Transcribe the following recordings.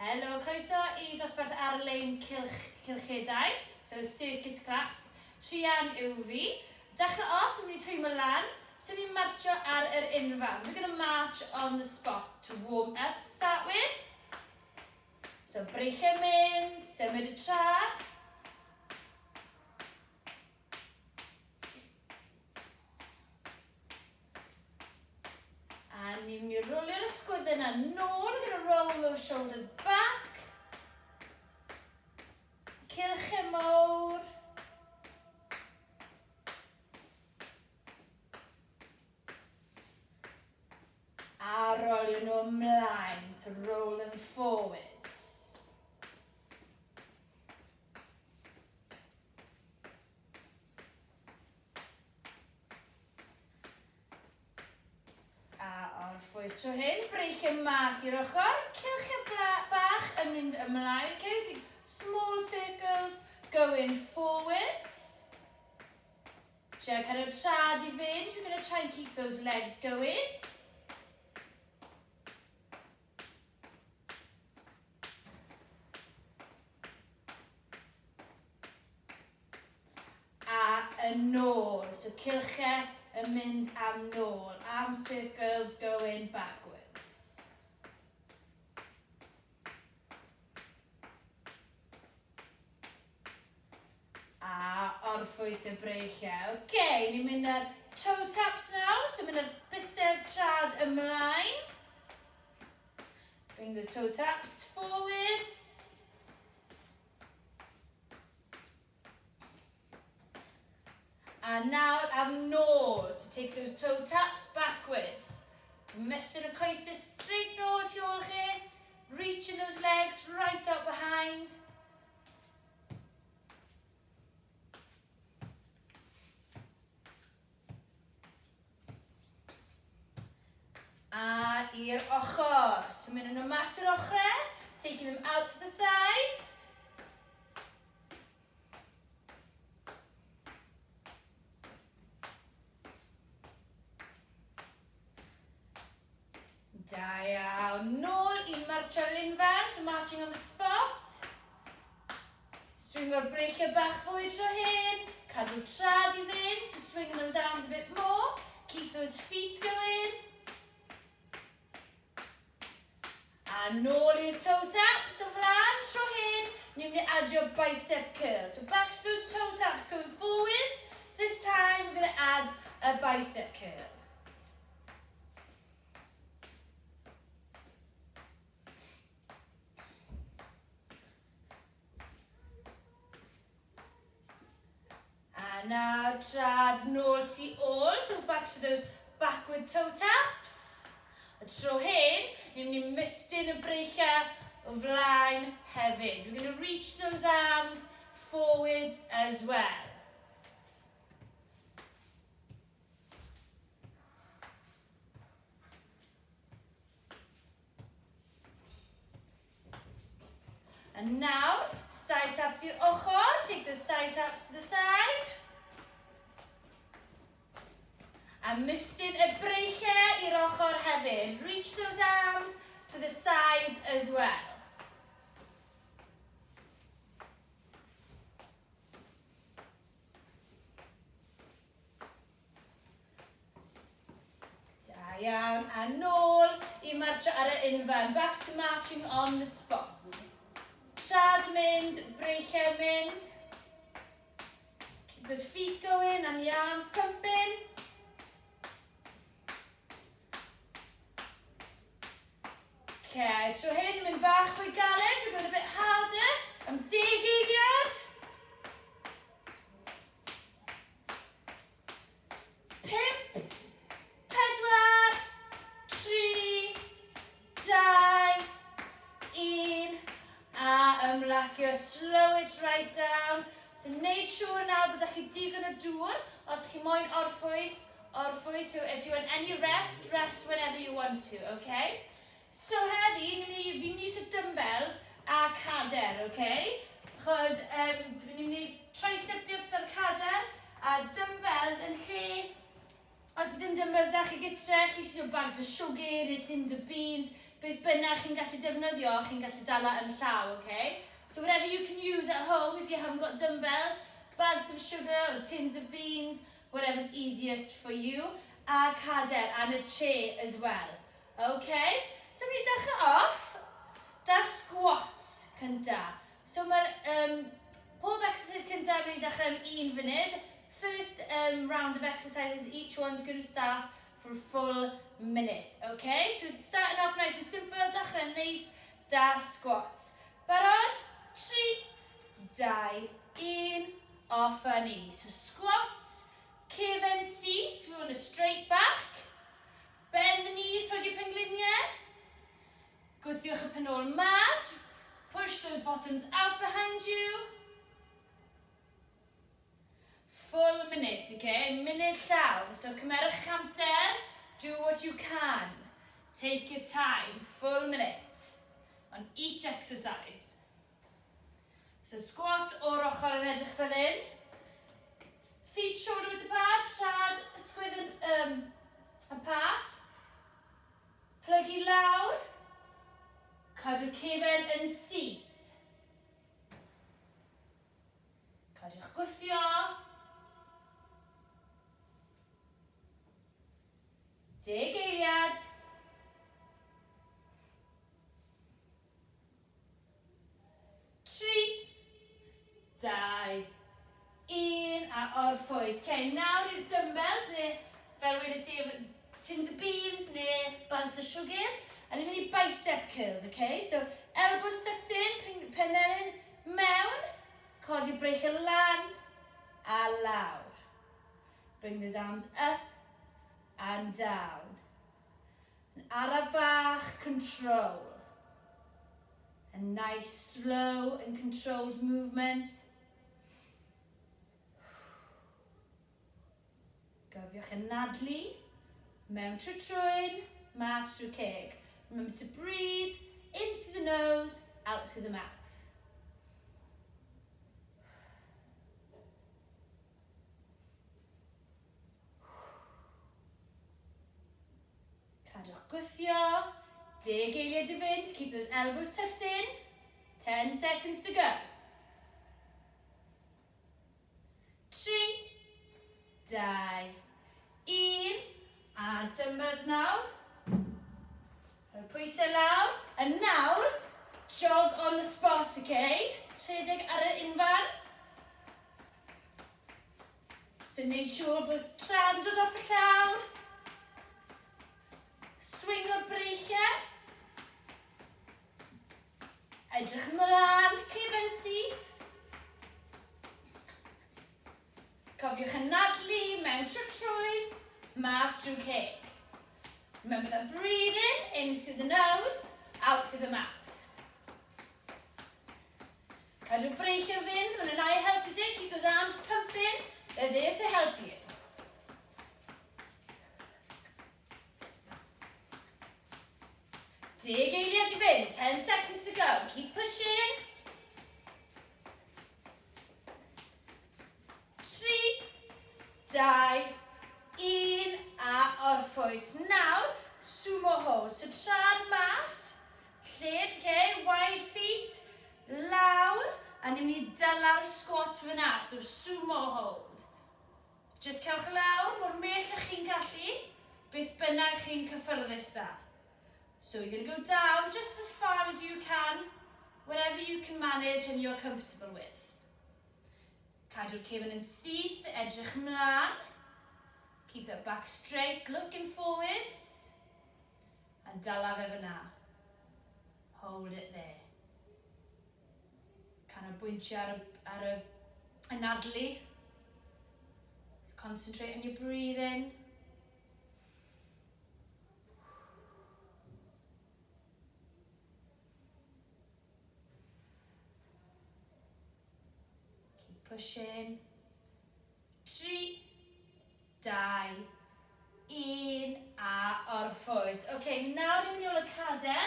Helo, croeso i dosbarth ar-lein Cylch Cylchedau, so Circuit Class. Rhian yw fi. Dechrau off, ni'n mynd i twymo lan, so ni'n marcho ar yr unfan. We're going to march on the spot to warm up to start with. So breichiau mynd, symud y trad. A ni'n mynd i rolio'r ysgwydd yna nôl. We're going to roll those shoulders back. Cylchau mawr. A rolio nhw ymlaen. So roll them forwards. A orffwys tro hyn, breichiau mas i'r ochr, cylchau bach yn mynd ymlaen, okay? Small circles going forwards. Trio cadw'r trad i fynd, we're going to try and keep those legs going. A yn ôl. So cylchau yn mynd am nôl. Arm circles going backwards. A orffwys y breichiau. Oce, okay, ni'n mynd ar toe taps nawr. So mynd ar bysedd trad ymlaen. Bring the toe taps forwards. A nawr am nôl. So take those toe taps backwards. Mesur y coesau straight nôl tu ôl chi. Reaching those legs right out behind. A i'r ochr. So mynd nhw mas i'r ochrau. Taking them out to the sides. Da iawn. Nôl i marcho lunfan, so marching on the spot. Swingo'r breichiau bach fwy tro hyn. Cadw trad i fynd, so swing those arms a bit more. Keep those feet going. A nôl i'r toe taps o flaen, tro hyn, ni'n mynd i adio bicep curl. So back to those toe taps going forward. This time we're going to add a bicep curl. A nawr trad nôl tu ôl, so back to those backward toe taps. Y tro hyn, ni'n mynd i mistyn y breichiau o flaen hefyd. We're going to reach those arms forwards as well. And now, side taps i'r ochr. Take those side taps to the side. A mistyn y breichiau i'r ochr hefyd. Reach those arms to the side as well. Da iawn, a nôl i marcho ar y unfan. Back to marching on the spot. Trad yn mynd, breichiau yn mynd. Keep those feet going and the arms pumping. Okay, tro hyn, mynd bach fwy galed, we're going a bit harder. Am deg eiliad. 5, 4, 3, 2, 1, a ymlacio. Slow it right down. So wneud siŵr nawr bod chi digon o dŵr. Os chi moyn orffwys, orffwys. So if you want any rest, rest whenever you want to, okay? So heddi, ni'n mynd i, fi'n mynd i iwsio dumbbells a cader, okay? Achos um, ni'n mynd i tricep dips ar cader a dumbbells yn lle... Os bydd dim dumbbells da chi gytre, chi eisiau bags o sugar neu tins o beans, Beth bynnag chi'n gallu defnyddio, chi'n gallu dala yn llaw, okay? So whatever you can use at home if you haven't got dumbbells, bags of sugar or tins of beans, whatever's easiest for you. A cader and a chair as well. Okay? So ni'n dechrau off, da squats cynta. So mae'r um, pob exercise cynta ni'n dechrau am un funud. First round of exercises, each one's going to start for a full minute. Okay, so it's starting off nice and simple, dechrau neis, da squats. Barod? 3, 2, 1, off â ni. So squats, cefen syth, we want a straight back. Bend the knees, plygu pengliniau. Gwthiwch y pen ôl mas. Push those bottoms out behind you. Full minute, okay? Munud llawn. So cymerwch eich amser, do what you can. Take your time, full minute on each exercise. So squat o'r ochr yn edrych fel hyn. Feet shoulder width apart, trad ysgwydd yn apart. Plygu lawr. Cadw'r cefen yn syth. Cadw'ch gwthio. Deg eiliad. 3, 2, 1, a orffwys. Okay, nawr i'r dumbbells, neu fel wedes i, tins of beans, neu bags o siwgr. A ni'n mynd i bicep curls, okay? So, elbows tucked in, penelin mewn, codi breichiau lan a lawr. Bring those arms up and down. Yn araf bach, control. A nice, slow and controlled movement. Gofiwch anadlu mewn trwy trwyn, mas trwy ceg. Remember to breathe in through the nose, out through the mouth. Cadwch gwthio. Deg eiliad i fynd. Keep those elbows tucked in. 10 seconds to go. 3, 2, 1. A dumbbells nawr. Rhoi pwysau lawr. A nawr, jog on the spot, okay? Rhedeg ar yr unfan. So wneud siŵr bod traed yn dod off y llawr. Swing o'r breichiau. Edrych ymlaen, cefen syth. Cofiwch anadlu mewn trwy trwyn, mas drwy ceg. Remember that breathing in through the nose, out through the mouth. Cadw breichiau fynd, maen nhw'n i helpu di. Keep those arms pumping, they're there to help you. Deg eiliad i fynd, 10 seconds to go. Keep pushing. 3, 2, 1, a orffwys. Nawr, sumo hold. So traed mas, lled, okay, wide feet, lawr, a ni'n mynd i dyla'r squat fyna, so sumo hold. Just cewch lawr mor mell ych chi'n gallu, beth bynnag chi'n cyffyrddus da. So you're going to go down just as far as you can, whatever you can manage and you're comfortable with. Cadw'r cefn yn syth, edrych ymlaen. Keep that back straight, looking forwards. And dala fe fyna. Hold it there. Canolbwyntio ar y anadlu. Concentrate on your breathing. Keep pushing. 3, 2, 1, a orffwys. Oce, okay, nawr ni'n mynd i ôl y cader.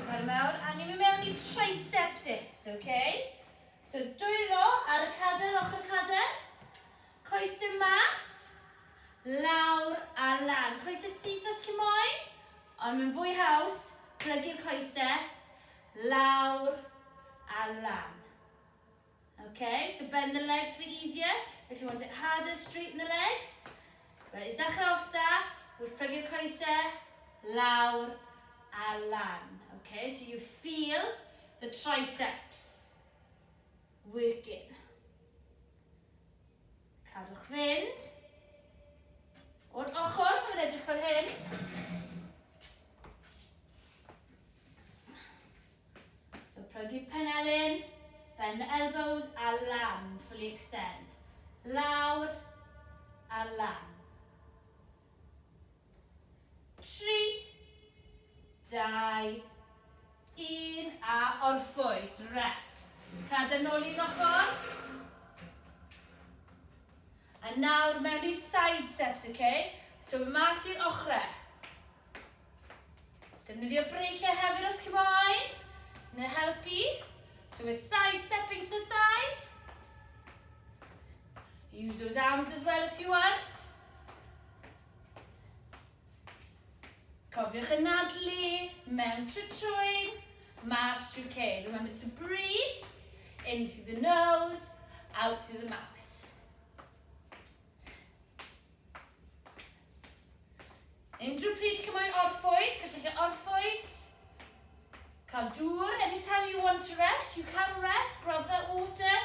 Mae'r mewn, a ni'n mynd mewn i tricep dips, oce? Okay? So dwylo ar y cader, ochr y cader. Coesau mas, lawr a lan. Coesau syth os chi moyn. Ond mae'n fwy haws plygu'r coesau lawr a lan. Okay, so bend the legs for easier. If you want it harder, straighten the legs. But i dechrau off da, wrth plygu'r coesau, lawr a lan. Okay, so you feel the triceps working. Cadwch fynd. O'r ochr, mae'n edrych fel hyn. So plygu penelin, bend the elbows a lan, fully extend. Lawr a lan. 3, 2, 1, a orffwys, rest. Cadair nôl un ochr. A nawr mewn i side steps, okay? So mas i'r ochrau. Defnyddio breichiau hefyd os chi moyn. Neu helpu. So we're side stepping to the side. Use those arms as well if you want. Cofiwch anadlu mewn trwy trwyn, mas trwy ceg. Remember to breathe in through the nose, out through the mouth. Unrhyw pryd chi moyn orffwys, gallwch chi orffwys. Cael dŵr, anytime you want to rest, you can rest, grab that water.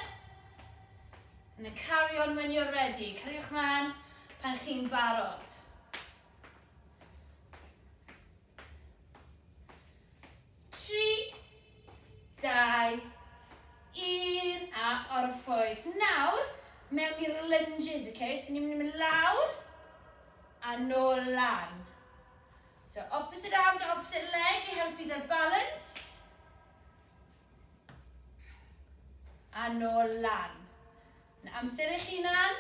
And then carry on when you're ready. Cariwch mlaen pan chi'n barod. 3, 2, 1, a orffwys. Nawr, mewn i'r lunges, okay? So ni'n mynd i mynd lawr a nôl lan. So opposite arm to opposite leg i helpu gyda'r balance. A nôl lan. Yn amser eich hunan.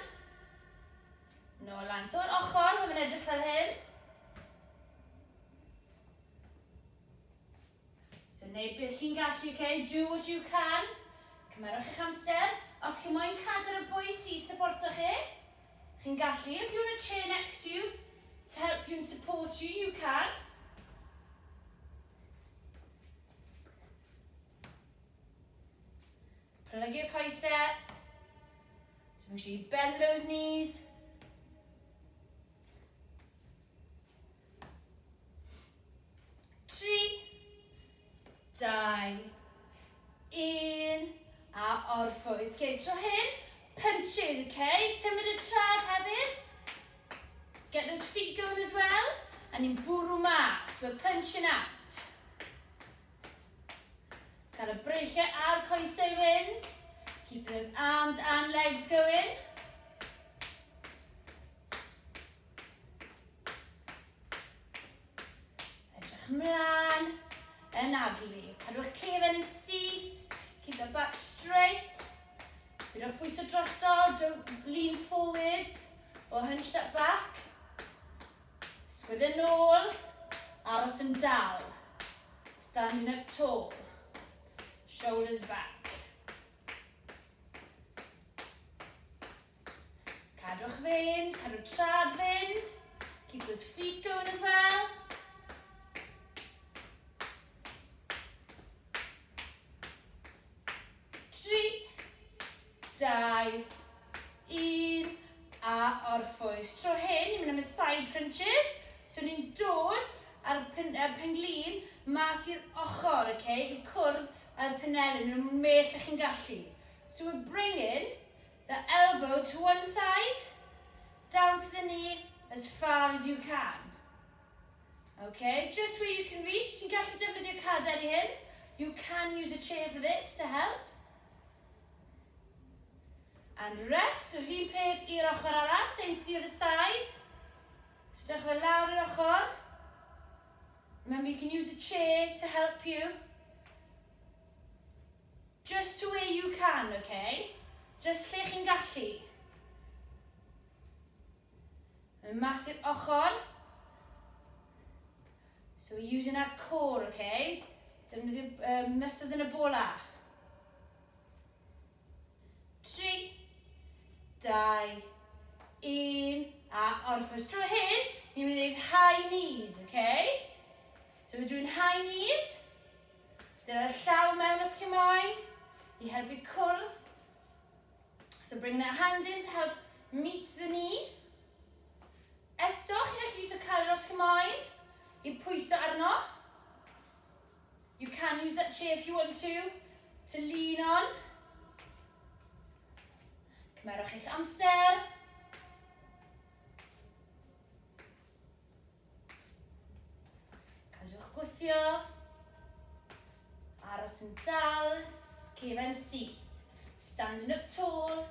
Nôl lan. So yr ochr, mae'n edrych fel hyn. So neud beth chi'n gallu, okay? Do what you can. Cymerwch eich amser. Os chi moyn cadair o bwys i supporto chi, chi'n gallu. If you want a chair next to you to help you and support you, you can. Plygu'r coesau. So make sure you bend those knees. 3, 2, 1, a orffwys. Okay, tro hyn, punches, okay? Symud y trad hefyd. Get those feet going as well. A ni'n bwrw mas. We're punching out. Cael y breichiau a'r coesau i fynd. Keep those arms and legs going. Edrych ymlaen, anadlu. Cadw'ch cefen yn syth, keep the back straight. Pidwch bwyso drosto, don't lean forwards or hunch that back. Sgwydde nôl, aros yn dal. Standing up tall. Shoulders back. Cadwch fynd, cadw trad fynd. Keep those feet going as well. 3, 2, 1, a orffwys. Tro hyn, ni'n mynd am y side crunches. So ni'n dod ar pen, penglin mas i'r ochr, okay, i cwrdd â'r penelin, yn mell ych chi'n gallu. So we're bringing the elbow to one side, down to the knee, as far as you can. Okay, just where you can reach. Ti'n gallu defnyddio cadair i hyn. You can use a chair for this to help. And rest, yr un peth i'r ochr arall, same to the other side. So dechrau lawr yr ochr. Remember, you can use a chair to help you. Just to where you can, okay? Just lle chi'n gallu. Mynd mas i'r ochr. So we're using our core, okay? Defnyddio muscles yn y bola. 3, 2, 1, a orffwys. Tro hyn, ni'n mynd i wneud high knees, okay? So we're doing high knees. Dyna'r llaw mewn os chi moyn i helpu cwrdd. So bringing that hand in to help meet the knee. Eto, chi'n gallu iwsio caler os chi moyn i pwyso arno. You can use that chair if you want to, to lean on. Cymerwch eich amser. Cadwch gwthio. Aros yn dal, cefen syth. Standing up tall,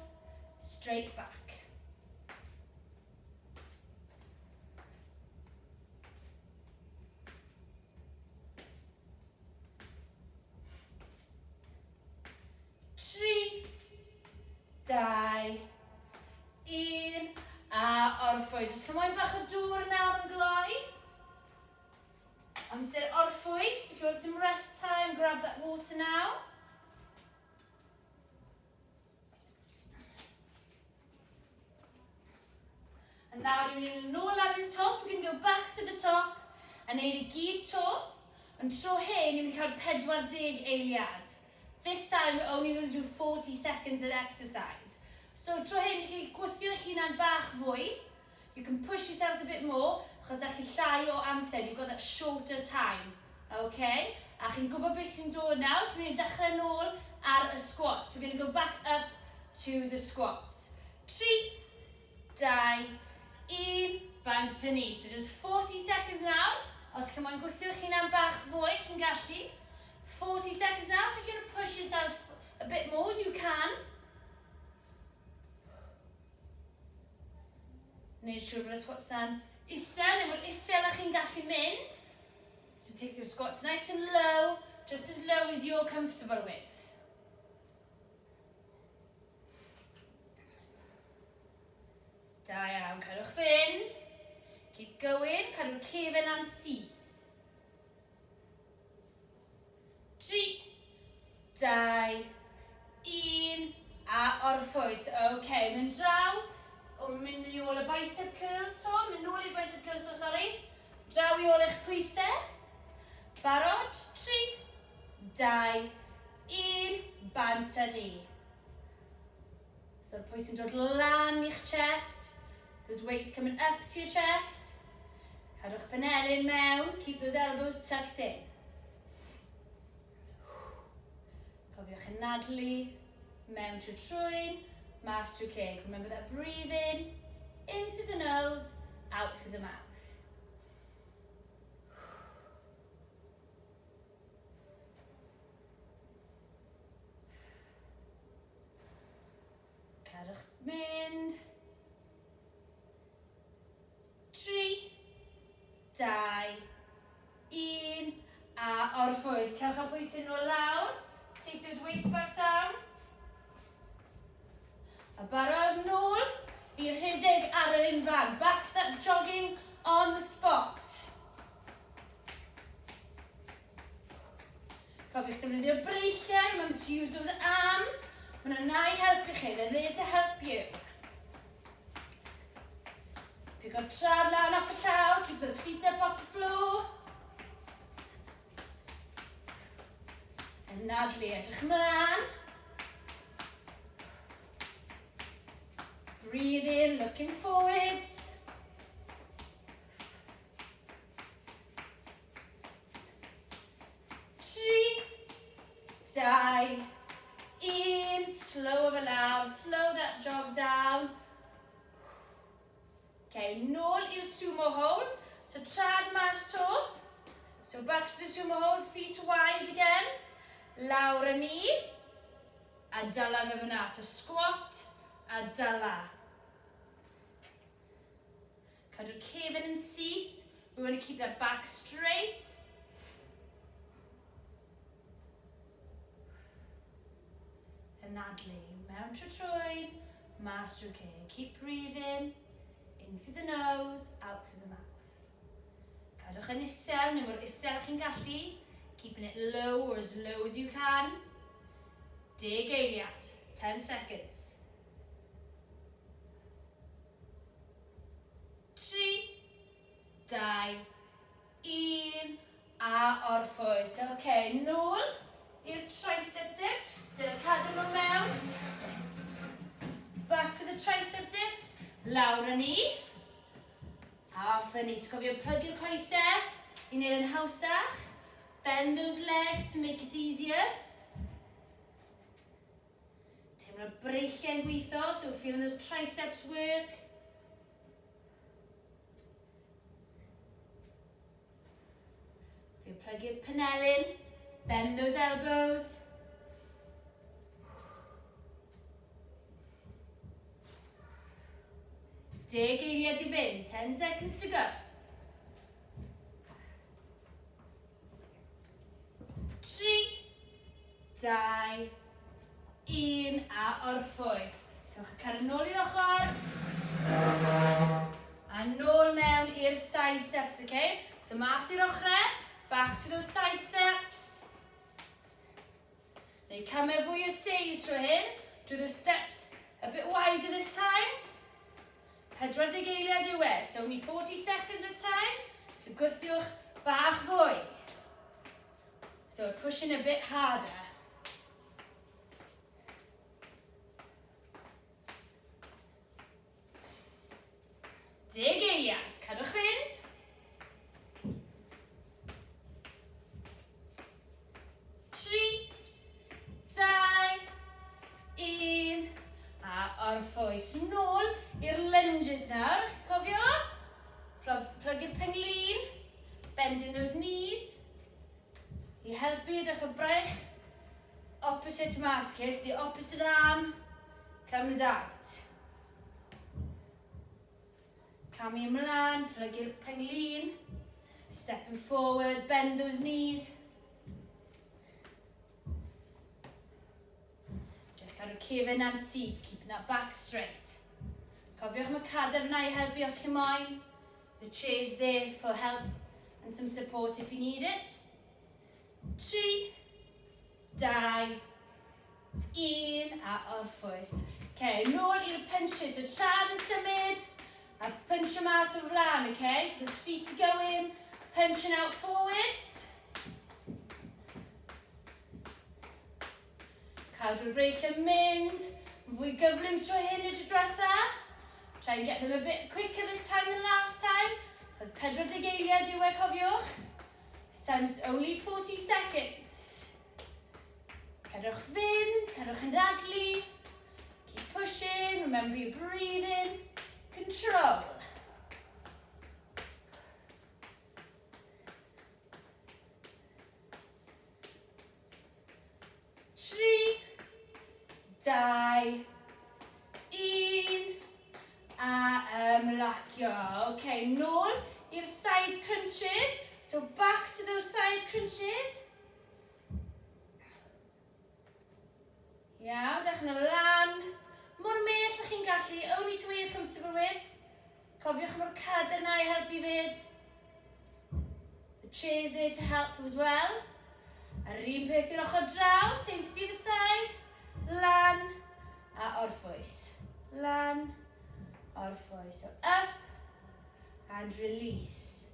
straight back. Tri, dau, un, a orffwys. Os chi'n moyn bach o dŵr nawr yn gloi. Amser orffwys. If you want some rest time, grab that water now. A nawr ni'n mynd yn ôl ar y top. We're going to go back to the top a neud i gyd to. Yn tro hyn, ni'n mynd i cael 40 eiliad. This time, we're only going to do 40 seconds of exercise. So, tro hyn, chi gwthio eich hunan bach fwy. You can push yourselves a bit more, achos da chi llai o amser. You've got that shorter time. Okay? A chi'n gwybod beth sy'n dod nawr, so ni'n dechrau nôl ar y squats. We're going to go back up to the squats. 3, 2, 1, bant â ni. So just 40 seconds now. Os chi'n moyn gwthio eich hunan bach fwy, chi'n gallu. 40 seconds now, so if you want to push yourselves a bit more, you can. Neud siŵr bod y squats yn isel, neu mor isel â chi'n gallu mynd. So take those squats nice and low, just as low as you're comfortable with. Da iawn, cadwch fynd. Keep going, cadw'r cefen a'n syth. 3, 2, 1, a orffwys. OK, mynd draw. O, mynd i ôl y bicep curls to. Mynd nôl i'r bicep curls to, sorry. Draw i ôl eich pwysau. Barod? 3, 2, 1, bant â ni. So pwysau'n dod lan i'ch chest. Those weights coming up to your chest. Cadwch penelin mewn. Keep those elbows tucked in. Cofiwch anadlu mewn trwy trwyn, mas trwy ceg. Remember that breathe in, in through the nose, out through the mouth. Cadwch mynd. 3, 2, 1, a orffwys. Cewch â pwysau nhw lawr. Take those weights back down. A barod nôl i rhedeg ar yr unfan. Back to that jogging on the spot. Cofiwch defnyddio breichiau, remember to use those arms. Maen nhw'n na i helpu chi, they're there to help you. Pigo'r trad lan off y llawr, keep those feet up off the floor. Anadlu, edrych ymlaen. Breathe in, looking forwards. 3, 2, 1. Slow fe lawr, slow that jog down. Okay, nôl i'r sumo hold. So trad mas to. So back to the sumo hold, feet wide again. Lawr â ni. A dala fe fyna. So squat a dala. Cadw'r cefn yn syth. We want to keep that back straight. Anadlu mewn trwy trwyn, mas trwy ceg. Keep breathing. In through the nose, out through the mouth. Cadwch yn isel, neu mor isel chi'n gallu. Keeping it low or as low as you can. 10 eiliad, 10 seconds. 3, 2, 1, a orffwys. Ok, nôl i'r tricep dips. Dyna cadw nhw mewn. Back to the tricep dips. Lawr â ni. A off â ni. So cofio plygu'r coesau i wneud yn hawsach. Bend those legs to make it easier. Teimlo'r breichiau'n gweithio, so feeling those triceps work. Fi'n plygu'r penelin, bend those elbows. Deg eiliad i fynd, 10 seconds to go. 3, 2, 1, a orffwys. Cewch y car yn ôl i'r ochr. A nôl mewn i'r side steps, okay? So mas i'r ochrau, back to those side steps. Neu camau fwy o seis tro hyn. Do those steps a bit wider this time. 40 eiliad yw e, so only 40 seconds this time. So gwthiwch bach fwy. So we're pushing a bit harder. Deg eiliad, cadwch fynd. 3, 2, 1, a orffwys. Nôl i'r lunges nawr, cofio? Plug, plygu'r penglin, bending those knees. I helpu edrych y braich opposite mas, okay? So the opposite arm comes out. Camu ymlaen, plygu'r penglin. Stepping forward, bend those knees. Drych cadw'r cefen na'n syth, keeping that back straight. Cofiwch mae cadair yna i helpu os chi moyn. The chair's there for help and some support if you need it. 3, 2, 1, a orffwys. Okay, nôl i'r punches. So traed yn symud, a punch mas o'r flaen, okay? So those feet are going, punching out forwards. Cadw'r breich yn mynd, yn fwy gyflym tro hyn y tro diwetha. Try and get them a bit quicker this time than last time. Chos 40 eiliad yw e, cofiwch. This time's only 40 seconds. Cadwch fynd, cadwch yn raglu. Keep pushing, remember you're breathing. Control. 3, 2, 1, a ymlacio. OK, nôl i'r side crunches. So back to those side crunches. Iawn, dewch yn ôl lan. Mor mell ych chi'n gallu, only to where you're comfortable with. Cofiwch mae'r cadair yna i helpu fyd. The chair's there to help as well. A'r un peth i'r ochr draw, same to the other side. Lan a orffwys. Lan, orffwys. So up and release.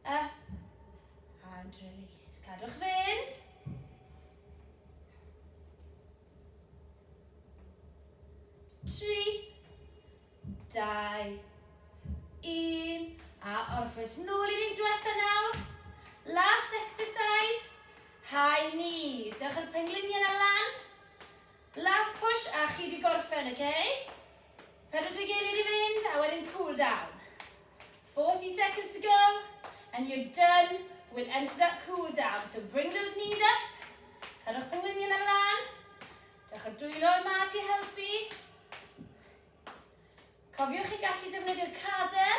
Up and release. Cadwch fynd. 3, 2, 1, a orffwys nôl i'r un diwetha nawr. Last exercise, high knees. Dewch â'r pengliniau na lan. Last push a chi wedi gorffen, oce? Okay? 40 eiliad i fynd, a wedyn cool down. 40 seconds to go, and you're done. We'll enter that cool down. So bring those knees up. Cadwch pengliniau na lan. Dewch â'r dwylo mas i helpu. Cofiwch chi gallu defnyddio'r cader.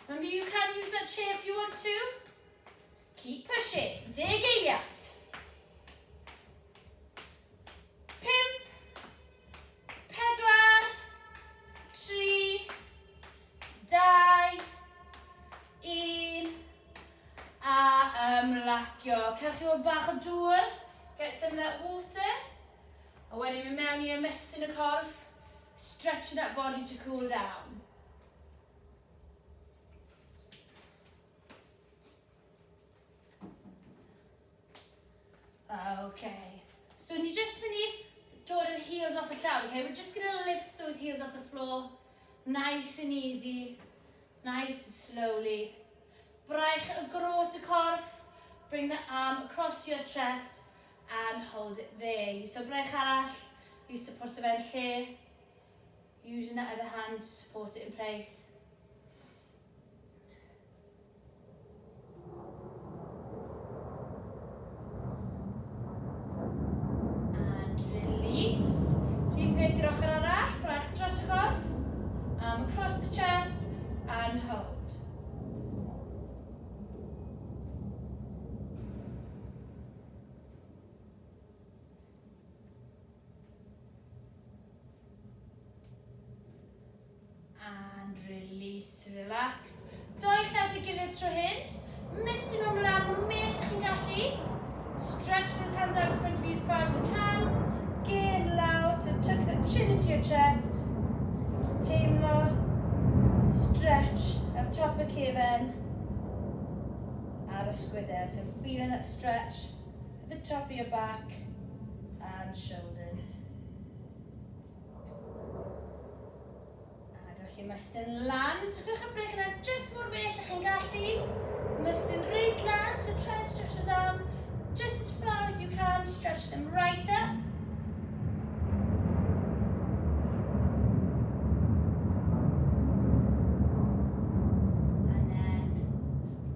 Remember you can use that chair if you want to. Keep pushing. 10 eiliad. 5, 4, 3, 2, 1, a ymlacio. Cewch chi weld bach o dŵr. Get some of that water. A wedyn mynd mewn i ymestyn y corff. Stretching that body to cool down. Okay. So ni just mynd i dod yr heels off y llawr, okay? We're just going to lift those heels off the floor. Nice and easy. Nice and slowly. Braich y gros y corff. Bring the arm across your chest and hold it there. So braich arall i supporto fe'n lle. Using that other hand to support it in place. And release. Rhywun peth i'r ochr arall, braich dros y corff. Arm across the chest and hold. And release, relax. Doi llaw dy gilydd tro hyn. Mistyn nhw mlaen mor mell ych chi'n gallu. Stretch those hands out in front of you as far as you can. Gain lawr, so tuck that chin into your chest. Teimlo, stretch ar top y cefen a'r ysgwyddau. So feeling that stretch at the top of your back and shoulders. A dewch chi mestyn lan. Sgwch y brech yna jyst mor bell ych chi'n gallu. Mestyn reit lan, so try and stretch those arms just as far as you can. Stretch them right up. And then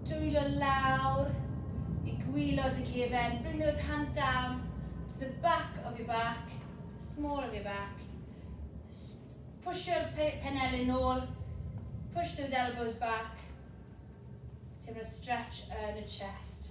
dwylo lawr i gwylod y cefen. Bring those hands down to the back of your back, small of your back. Pushio'r penelin nôl, push those elbows back. Teimlo stretch yn y chest.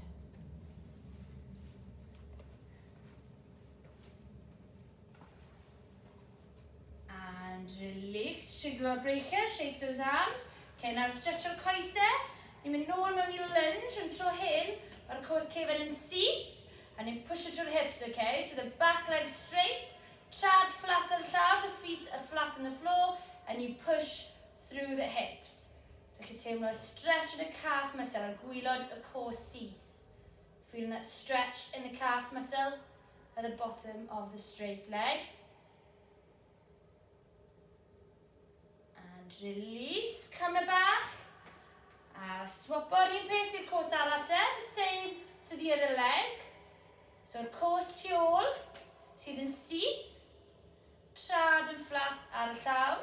And release, siglo'r breichiau, shake those arms. Okay, nawr stretcho'r coesau. Ni'n mynd nôl mewn i lunge, yn tro hyn, mae'r coes cefen yn syth. A ni'n pwysio trwy'r hips, okay? So the back leg straight, Trad flat ar y llawr, the feet are flat on the floor, and you push through the hips. Dych chi'n teimlo stretch yn y calf muscle ar gwylod y cos syth. Feeling that stretch in the calf muscle at the bottom of the straight leg. And release, camau bach. A swapo'r un peth i'r cos arall te, the same to the other leg. So'r cos tu ôl, sydd yn syth, trad yn fflat ar y llawr.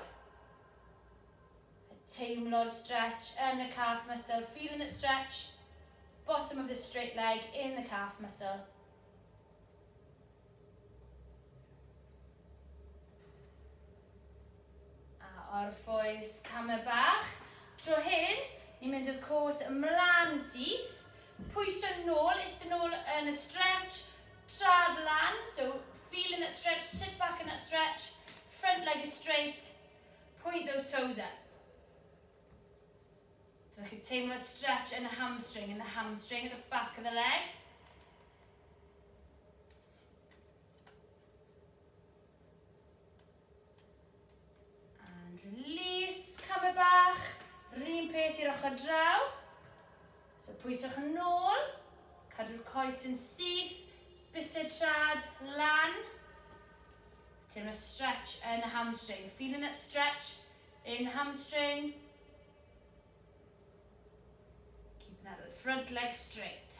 A teimlo'r stretch yn y calf muscle, feeling that stretch, bottom of the straight leg in the calf muscle. A orffwys camau bach. Tro hyn, ni'n mynd i'r cos ymlaen syth. Pwyso nôl, iste nôl yn y stretch. Trad lan, so feeling that stretch, sit back in that stretch. Front leg is straight. Point those toes up. Dych chi'n teimlo stretch yn y hamstring, in the hamstring at the back of the leg. And release, camau bach. Rhyn peth i'r ochr draw. So pwyswch yn ôl, cadw'r coes yn syth, bysedd trad lan. Teimlo stretch yn y hamstring. Feeling that stretch in hamstring. Keeping that front leg straight.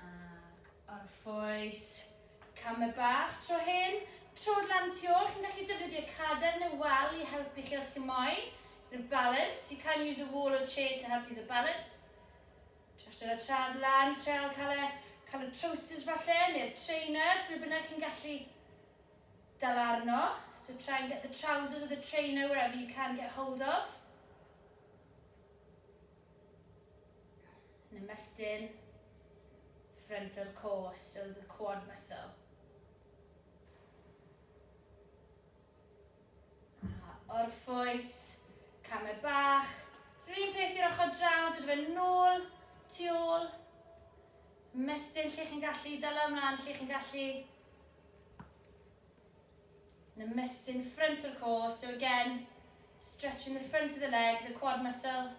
Ac orffwys camau bach tro hyn. Trod lan tu ôl, chi'n gallu defnyddio cader neu wal i helpu chi os chi'n moyn. The balance, you can use a wall or chair to help you the balance. Trial dod â trad lan, trial cael y, cael y trowsus falle, neu'r trainer, ble bynnag chi'n gallu dal arno. So try and get the trousers or the trainer wherever you can get hold of. Yn ymestyn front o'r coes, so the quad muscle. A orffwys, camau bach. Rhywun peth i'r ochr draw, dod fe nôl, tu ôl. Ymestyn lle chi'n gallu, dal ymlaen lle chi'n gallu. Yn ymestyn front o'r coes, so again, stretching the front of the leg, the quad muscle.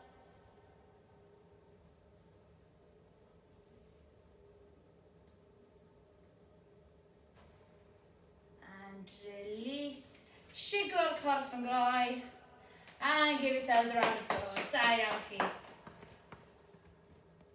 Siglo'r corff yn gloi. And give yourselves a round of applause. Da iawn chi.